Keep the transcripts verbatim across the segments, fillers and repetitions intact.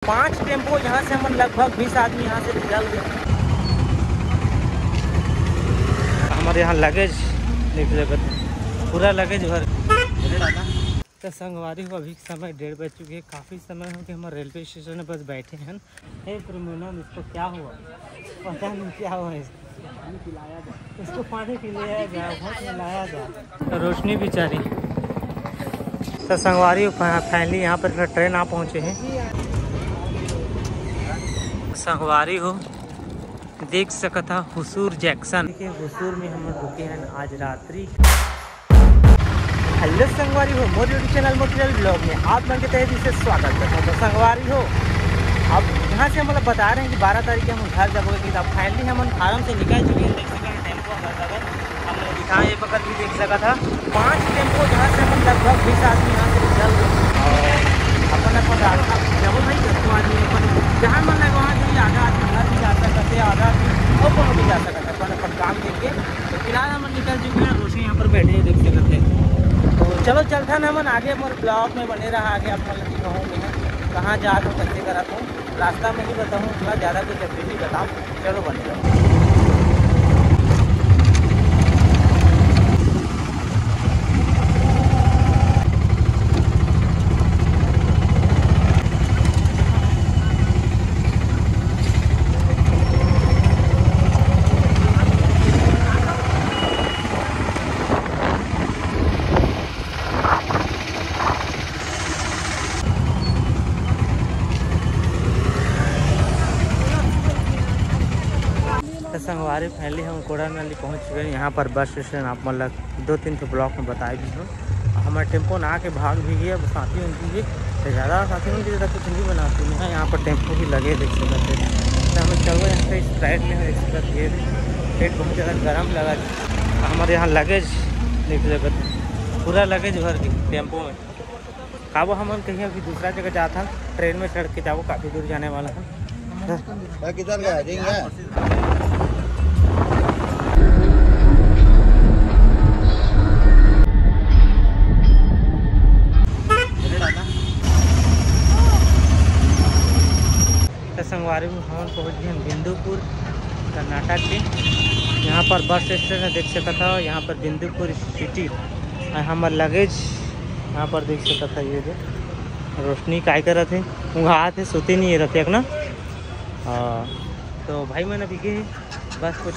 पांच टेम्पो, जहाँ से हमन लगभग बीस आदमी यहाँ से निकल गए। हमारे यहाँ लगेज देख सकत, पूरा लगेज भर। तो संगवारी हो, अभी के समय डेढ़ बज चुके हैं। काफ़ी समय हो गया हमारे रेलवे स्टेशन में बस बैठे हैं। हे प्रेमानंद, इसको क्या हुआ? पता नहीं क्या हुआ इसको। इसको पानी पिलाया जा, बहुत पिलाया जा। रोशनी बेचारी। तो संगवारी हो, फाइनली यहाँ पर ट्रेन आ पहुँचे हैं। संगवारी हो, देख सकत हा हुसूर जंक्शन। ठीक है, हुसूर में हम रुके हैं आज रात्रि। हेलो संगवारी हो, मोर YouTube चैनल मोतिलाल ब्लॉग में आप मन के तहे दिल से स्वागत करता हूँ। तो संगवारी हो, अब यहाँ से हम लोग बता रहे हैं कि बारह तारीख के हम घर जाबो, लेकिन अब फाइनली हम फार्म से निकल चुके हैं। देख सकते हैं टेम्पो हमारे साथ है, हम लोग दिखा, ये पकड़ भी देख सका था। पांच टेम्पो, जहाँ से हम लगभग बीस आदमी यहाँ से निकल गए और अपन अपन रास्ता जब भाई दसों आदमी अपन जहाँ मन लगे वहाँ जाइए, आधा आदमी घर भी जा सकते हैं, आधा आदमी और कहीं भी जा सकते हैं अपन अपन काम देख के। तो फिलहाल हम निकल चुके हैं, रोशनी यहाँ पर बैठे हैं, देख सकते हैं। तो चलो चलता ना मन आगे, मोर ब्लॉग में बने रहा, आगे आप मन दिखाऊँ मैं कहाँ जा रहा हूँ, कैसे करा हूँ, रास्ता में ही बताऊँ, थोड़ा ज़्यादा कुछ अभी भी बताऊँ। चलो बने रहो। तो संगवारी, फाइनली हम कोडानाली पहुंच चुके हैं। यहाँ पर बस स्टेशन आप मन ला दो तीन ठो ब्लॉक में बताए भी हूँ। हमारे टेम्पो ना आके भाग भी गया, अब साथी उनकी भी तो ज़्यादा साथी उनकी ज़्यादा कुछ नहीं बनाती है। यहाँ पर टेम्पो भी लगे, देख सकते हैं। तो हमें चलो यहाँ से स्प्राइट में देख सकते हैं, पेट बहुत ज़्यादा गर्म लगा। हमारे यहाँ लगेज देख सकते हैं, पूरा लगेज भर के टेम्पो में। काबो हमन कहीं अभी दूसरा जगह जात हन, ट्रेन में चढ़ के जाबो, काफ़ी दूर जाने वाला है। मैं किधर गया? रिंग है? तो संगवारी में हमन पहुंच गए हैं बिंदुपुर, कर्नाटक के। यहाँ पर बस स्टेशन है, देख सकत हो, यहाँ पर बिंदुपुर सिटी। और हमार लगेज यहाँ पर देख सकत हो, ये दे रोशनी काय करत है, उंघात है, सोते नहीं रहते एक ना। हाँ, तो भाई मन अभी गे हे बस कुछ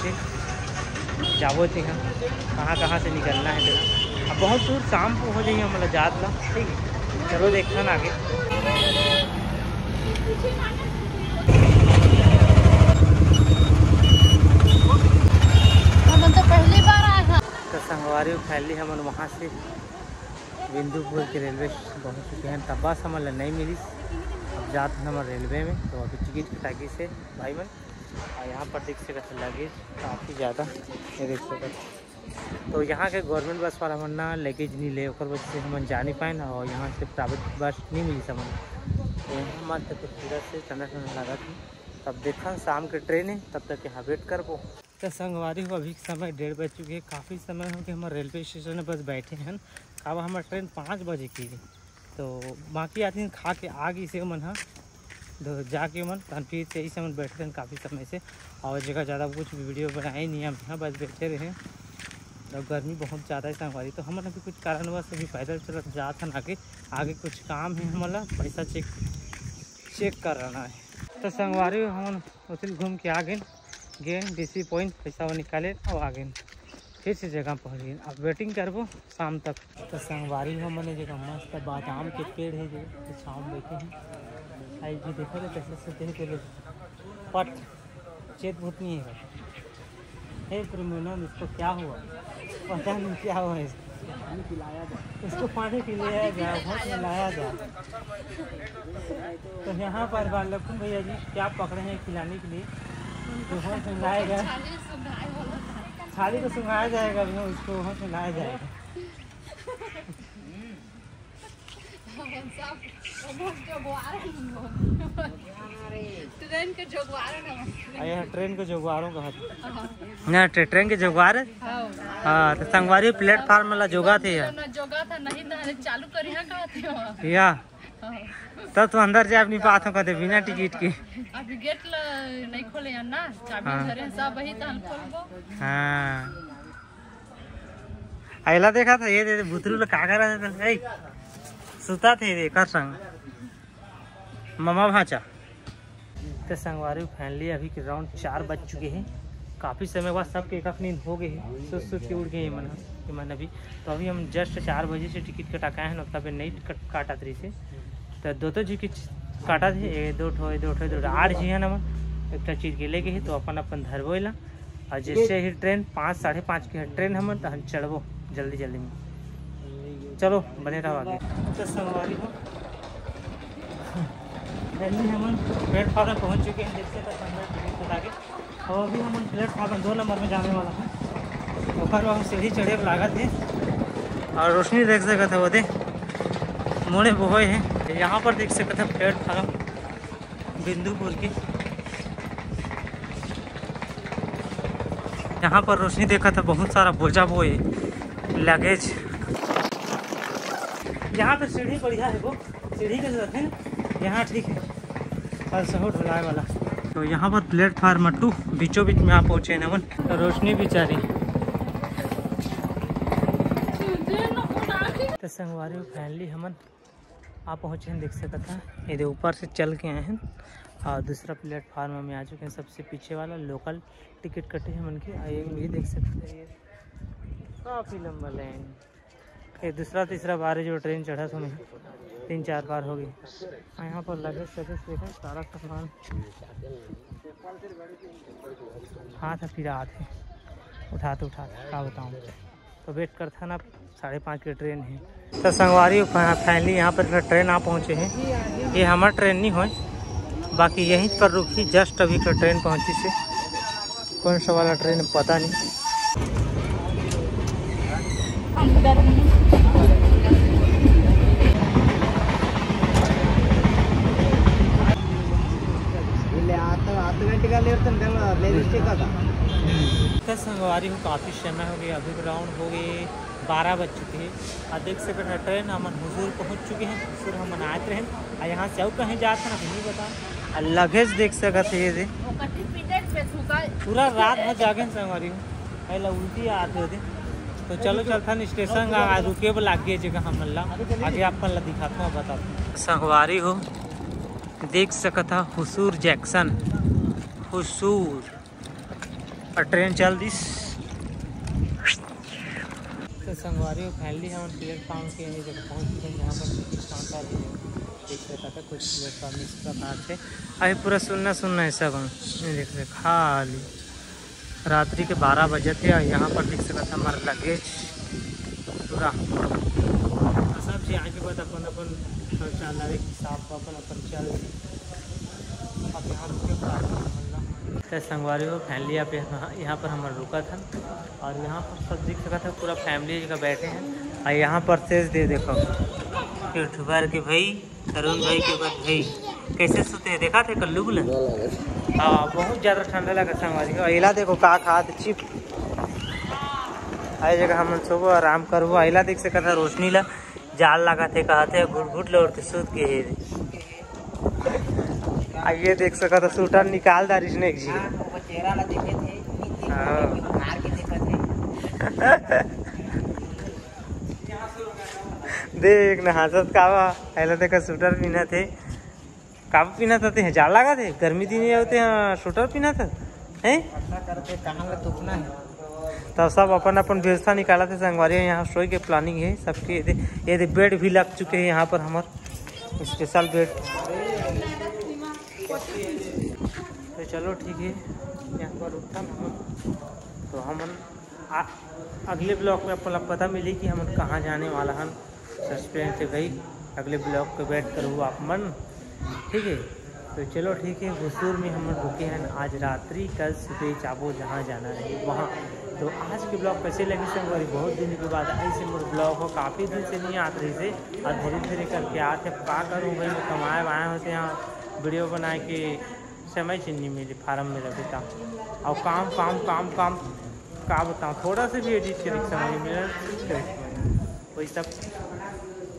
जाबो तेहा, कहाँ कहाँ से निकलना है तेला। अब बहुत दूर, शाम को हो जाइए हमला जात ला, ठीक है, चलो देखथन आगे। हमन तो पहली बार आए हन। तो संगवारी, फाइनली हमन वहाँ से बिंदुपुर के रेलवे स्टेशन पहुँच चुके हैं। तब बस हमन ला नहीं मिलिस, अब जात हन हमर रेलवे में। तो अभी टिकट कटा गिस हे भाई मन। और यहाँ पर देख सकत हो लगेज काफ़ी ज़्यादा, ये देख सकत हो। तो यहाँ के गवर्नमेंट बस वाला मन ना लगेज नहीं ले, ओकर वजह से हमन जा नहीं पाए ना, और यहाँ से प्राइवेट बस नहीं मिलिस हमन। तो यहाँ मात्र तो पूरा से ठंडा ठंडा लगा थी। तब देखन शाम के ट्रेन है, तब तक यहाँ वेट करबो। तो संगवारी हो, अभी के समय डेढ़ बज चुके हैं। काफ़ी समय हो गया हमारे रेलवे स्टेशन में बस बैठे हैं। अब हमारे ट्रेन पाँच बजे की है, तो बाकी आदमी खा के आ गई से मन हा, तो जाके मन तहन फिर से इसे मन बैठते हैं काफ़ी समय से। और जगह ज़्यादा कुछ वीडियो बनाए नहीं हम यहाँ, बस बैठे रहे। और गर्मी बहुत ज़्यादा है संगवारी, तो हमन अभी कुछ कारणवश अभी पैदल चलत जात हन आगे। आगे कुछ काम है, हमन ला पैसा चेक चेक करना है। तो संगवारी हो, हमन होटल घूम के आ गए, गए डीसी पॉइंट, पैसा वो निकाले और आ गए, फिर से जगह पहुँच गए। अब वेटिंग करबो शाम तक। तो संगवारी हो, हमन जगह मस्त बादाम के पेड़ है, जो छाँव में बैठे हैं। आई जी देखो तो कैसे सुते हैं, चलो पट चेत भूत नहीं है। हे प्रेमानंद, इसको क्या हुआ? पता नहीं क्या हुआ इसको। इसको पानी पिलाया जा, बहुत पिलाया जा। तो यहाँ पर बाल लखन भैया जी क्या पकड़े हैं खिलाने के लिए, तो वहाँ से लाया गया। छाली तो सुंघाया जाएगा अभी, उसको वहाँ से लाया जाएगा। हमन सब, हमन जोगवार हन। ट्रेन के जोगवार हन हमन। आ, यहाँ ट्रेन के जोगवारों का हाथ। हाँ। ना, ट्रे-, ट्रेन के जोगवार है? हाँ। हाँ, तो संगवारी प्लेटफार्म वाला जोगा थे यार। ना जोगा था, नहीं था, अरे चालू करिया कहा थे वहाँ। या। हाँ। तब तो अंदर जाए नहीं पात हो कदे बिना टिकट के। अभी गेट ल नहीं खोले हन ना, चाबी हाँ। धरे हैं सब, वही तहन खोलबो। हाँ। अइला देखा था, ये दे, दे बुतरू लोग का कर रहे थे? ए, सुता थे, दे, कर संग। ममा भांचा। तो संगवारी, finally अभी के राउंड चार बज चुके हैं। काफ़ी समय बाद सबके एक नींद हो गई है, सुत सुत के उठ गए ये मन, ये मन अभी। तो अभी हम just चार बजे से टिकट कटा के आए हैं, मतलब नहीं कट-, काटत रही से। तो दो तो जी के काटा थे, ये दो ठो, ये दो ठो, दो ठो, आठ जी है ना मन, एक ठो चीज के लेके ही, तो अपन अपन धरबो एला। और जैसे ही ट्रेन पाँच, साढ़े पाँच के ट्रेन हमन, तो हम चढ़बो जल्दी जल्दी में। चलो, बने रहो आगे। तो संगवारी हो, जल्दी हमन प्लेटफॉर्म पहुंच चुके हैं, देखते तो संगत टिकट कटा के। और अभी हमन प्लेटफॉर्म दो नंबर में जाने वाला है, ओकर बाद हम सीढ़ी चढ़े लागत है। और रोशनी देख सकत है, वो दे मोड़े बोए है। यहाँ पर देख सकत है प्लेटफॉर्म बिंदुपुर की। यहाँ पर रोशनी देखा था, बहुत सारा बोझा बोए, लगेज। यहाँ पर सीढ़ी बढ़िया है, वो सीढ़ी के साथ है ना, यहाँ ठीक है, और सहूर ढुलाए वाला। तो यहाँ पर प्लेटफार्म टू बीचों बीच में आ पहुँचे हैं हमन। तो रोशनी बेचारी। तो संगवारी, फाइनली हमन आ पहुँचे हैं, देख सकत है, ये दे ऊपर से चल के आए हैं और दूसरा प्लेटफार्म में आ चुके हैं, सबसे पीछे वाला। लोकल टिकट कटे हैं हमन के, आ ये भी देख सकते हैं, ये काफ़ी लंबा लाइन। ये दूसरा तीसरा बार है जो ट्रेन चढ़ा था मैं, तीन चार बार हो गई। और यहाँ पर लगेज सगेज देखो, सारा सामान हाथ है, फिर हाथ है, उठाते उठाते का बताऊँ। तो वेट करता ना, साढ़े पाँच की ट्रेन है। तो संगवारी, फाइनली यहाँ पर ट्रेन आ पहुँचे हैं। ये हमार ट्रेन नहीं होए, बाकी यहीं पर रुकी, जस्ट अभी तो ट्रेन पहुँची से। कौन सा वाला ट्रेन पता नहीं। ಇಲ್ಲಿ ಹತ್ತು ಹತ್ತು ಗಂಟೆಗೆ ಅಲ್ಲಿ ಇರ್ತಾನೆ ಬೆಂಗಳೂರು ಮೆಜೆಸ್ಟಿಕ್ ಅದ। तो संगवारी हो, काफ़ी समय हो गई, अभी ग्राउंड हो गई, बारह बज चुके हैं। और देख सकते हैं ट्रेन हमन हुजूर पहुँच चुके हैं। हुजूर हमन आए रहे हैं और यहाँ से अउ कहीं जात ना, नहीं बता। और लगेज देख सकते हैं, ये दे। पूरा रात भर जागे हैं संगवारी हो, पहले उल्टी आते होते। तो चलो चलथन स्टेशन का, रुके बर लाग गए जगह हमन ला, आगे अपन ला दिखाता हूँ, बताता हूँ। संगवारी हो, देख सकत हा हुसूर जंक्शन, हुसूर, और ट्रेन चल दिस। तो संगवारी हो, फाइनली हम प्लेटफॉर्म के ये जगह पहुंच चुके हैं, जहाँ पर टिकट काउंटर है। देख सकत हा कुछ प्लेटफॉर्म इस प्रकार से, अभी पूरा सुन्ना सुन्ना है सब। ये देख सकत हा खाली रात्रि के बारह बजे थे और यहाँ पर देख सकत हा हमारा लगेज पूरा। तो सब चीज आगे बाद अपन अपन खर्चा लगे हिसाब पर अपन अपन चल। अब यहाँ रुके तो संगवारी हो, फाइनली आप यहाँ, यहाँ पर हम रुका था और यहाँ पर सब देख सकत हा पूरा फैमिली जगह बैठे हैं। और यहाँ पर से दे देखो यूट्यूबर के भाई, तरुण भाई के बाद भाई कैसे सुते हैं, देखा थे कल्लू गुला। हाँ, बहुत ज्यादा ठंडा लगा संगवारी हो। अइला देखो का खात चिप। आई जगह हमन सोबो, आराम करबो। अइला देख सकत हा रोशनी ला जाड़ लागत हे, कहत हे घुट घुट ले ओढ़ के सुत गे हे। आ ये देख सकत हा सूटर निकाल डारिस ने एक जी। हाँ। देख न हंसत का बा, अइला देखा सूटर पहनत हे। का पहनत हे? जाड़ लागत हे, गर्मी दिन हे, सूटर पहनत हे, हैं? तो सब अपन अपन व्यवस्था निकालत हे संगवारी, यहाँ सोए के प्लानिंग है सबके। ये दे, ये दे बेड भी लग चुके हैं यहाँ पर हमार स्पेशल बेड। तो चलो ठीक है, यहाँ पर रुकथन हमन। तो हमन आ, अगले ब्लॉग में अपन ला पता मिली कि हमन कहाँ जाने वाला हन। सस्पेंस है भाई, अगले ब्लॉग के वेट करो आप मन, ठीक है। तो चलो ठीक है, हुसूर में हमन रुके हैं आज रात्रि, कल सुबह जाबो जहाँ जाना रहे वहाँ। तो आज के ब्लॉग कैसे लगी संगवारी, बहुत दिन के बाद ऐसे मोर ब्लॉग हो, काफ़ी दिन से नहीं आत रही से, और धीरे धीरे करके आते। का करूँ भाई, वो कमाए वाए होते हैं, वीडियो बनाए के समय से नहीं मिली, फार्म में रखे था। और काम काम काम काम, का बताऊँ, थोड़ा से भी एडिट करे के समय नहीं मिला, कुछ करे के समय नहीं। वही सब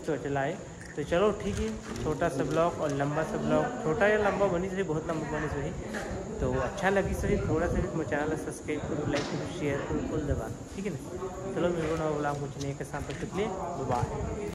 सोच लाए। तो चलो ठीक है, छोटा सा ब्लॉग और लंबा सा ब्लॉग, छोटा या लंबा बनिस रही, बहुत लंबा बनिस रही, तो अच्छा लगिस रही, थोड़ा सा भी मोर चैनल ला सब्सक्राइब करो, लाइक करो, शेयर करो, कुल दबा, ठीक है ना। चलो मिलबो नवा ब्लॉग में, कुछ नहीं, एक शाम तक के लिए बाय।